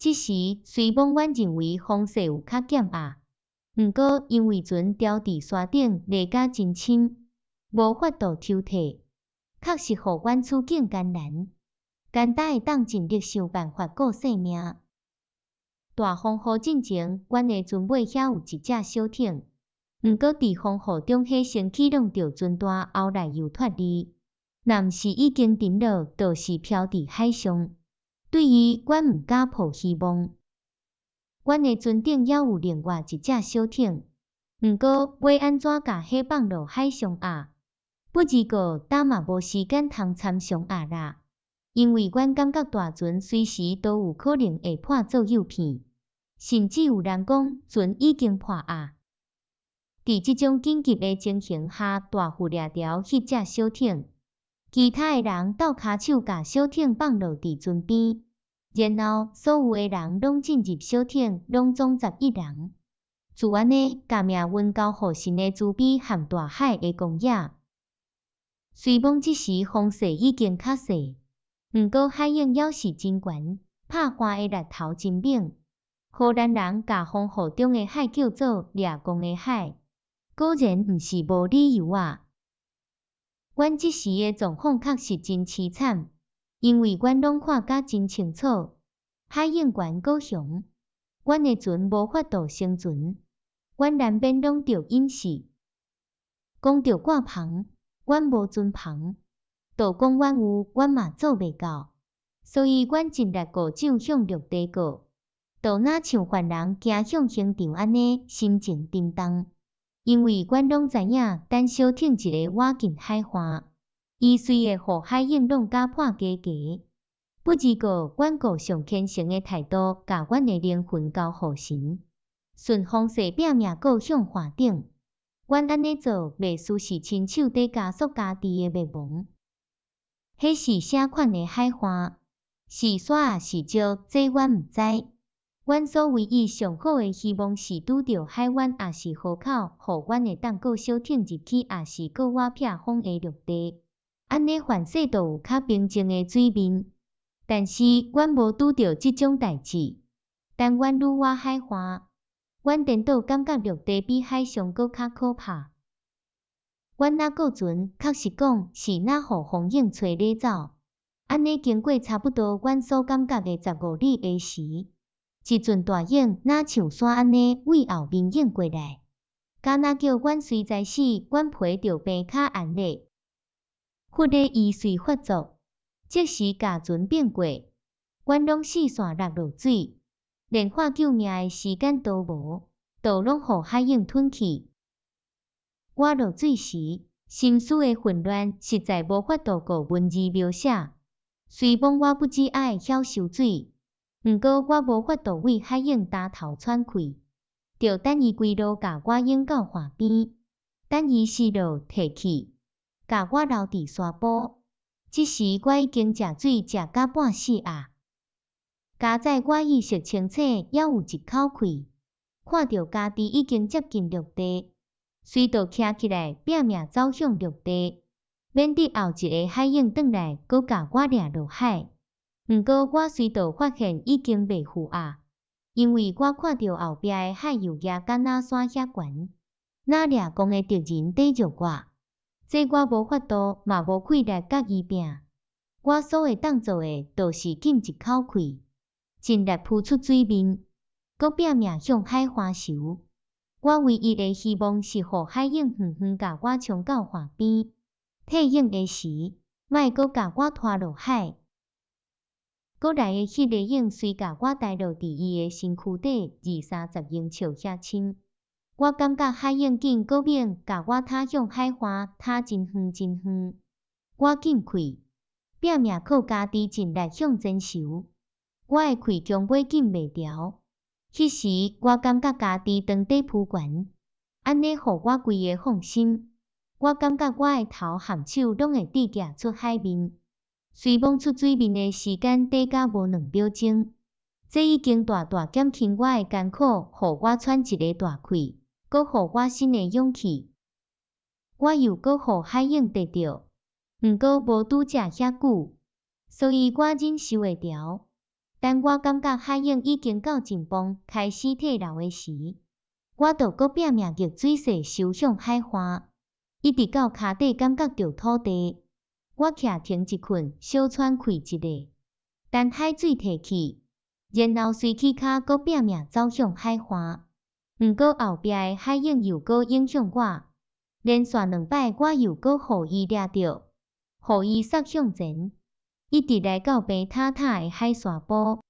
這時雖罔阮認為風勢有較減壓，毋過因為船牢佇沙頂犁甲真深，無法度抽退，確實予阮處境艱難，干焦會當盡力想辦法顧性命。大風雨進前，阮的船尾遐有一隻小艇，毋過佇風雨中，彼先去弄著船大，後來又脫離。若毋是已經沉落，就是飄佇海上。對伊，阮毋敢抱希望。阮的船頂猶有另外一隻小艇，毋過欲按怎共彼放落海上啊？不而過，焦嘛無時間通參詳矣啦，因為阮感覺大船隨時都有可能會破做幼片，甚至有人講船已經破矣。佇這種緊急的情形下，大副掠牢彼隻小艇，其他的人鬥跤手共小艇放落佇船邊，然後所有的人攏進入小艇，攏總11人。就按呢，共命運交予神的慈悲和大海的狂野。雖罔這時風勢已經較細，毋過海湧猶是真懸，拍岸的力頭真猛。荷蘭人共風雨中的海叫做掠狂的海，果然毋是無理由啊！阮這時的狀況確實真淒慘，因為阮攏看甲真清楚，海湧懸閣雄，阮的船無法度生存，阮難免攏著淹死。講著掛帆，阮無船帆，就講阮有，阮嘛做袂到，所以阮盡力鼓掌向陸地過，就若像犯人行向刑場按呢，心情沉重。因為阮攏知影，等小艇一个倚近海岸，伊隨會予海湧弄甲破加加。不而過，阮顧上虔誠的態度，共阮的靈魂交予神，順風勢拚命過向岸頂。阮按呢做，袂輸是親手佇加速家己的滅亡。彼是啥款的海岸？是沙抑是石？這阮毋知。阮所唯一上好的希望是拄著海灣，抑是河口，予阮會當過小艇入去，抑是閣倚避風的陸地。按呢凡勢都有較平靜的水面。但是阮無拄著這種代誌。等阮愈倚海岸，阮顛倒感覺陸地比海上閣較可怕。阮若過船，確實講是若予風湧吹咧走。按呢經過差不多阮所感覺的15里的時，一陣大湧若像山按呢對後面湧過來，敢若叫阮隨在死，阮皮著病較絚咧。佛的醫術發作，即時共船變過，阮攏四散落落水，連喊救命的時間都無，都攏予海湧吞去。我落水時，心思的混亂實在無法度閣文字描寫。雖罔我不止愛曉泅水，毋過我無法度對海湧焦頭喘氣，著等伊規路共我湧到岸邊，等伊失落退去，共我留佇沙埔。這時我已經食水食甲半死矣。佳哉我意識清醒，猶有一口氣，看著家己已經接近陸地，隨就徛起來拚命走向陸地，免得後一个海湧轉來，閣共我掠落海。毋過我隨就發現已經袂赴矣，因為我看著後壁的海又夯敢若山遐懸，若掠狂的敵人綴著我，這我無法度，嘛無氣力佮伊拚。我所會當做的，就是禁一口氣，盡力浮出水面，閣拚命向海岸游。我唯一的希望是予海湧遠遠共我衝到岸邊，退湧的時，莫閣共我拖落海。閣來的彼个湧隨共我帶落佇伊的身軀底二三十英尺遐深。我感覺海湧緊閣猛，共我推向海岸，推真遠真遠。我禁氣，拚命靠家己盡力向前游。我的氣強欲禁袂牢。彼時我感覺家己當底浮懸，按呢予我規个放心。我感覺我的頭和手攏會直寄出海面。雖罔出水面的時間短甲無2秒鐘，這已經大大減輕我的艱苦，予我喘一个大氣，閣予我新的勇氣。我又閣予海湧綴著，毋過無拄才遐久，所以我忍受會牢。等我感覺海湧已經到盡磅開始退流的時，我就閣拚命逆水勢收向海岸，一直到跤底感覺著土地。我徛停一困，小喘氣一下，等海水退去，然後隨起跤閣拚命走向海岸。毋過後壁的海湧又閣湧向我，連續兩擺我又閣予伊掠著，予伊捒向前，一直來到平坦坦的海沙埔。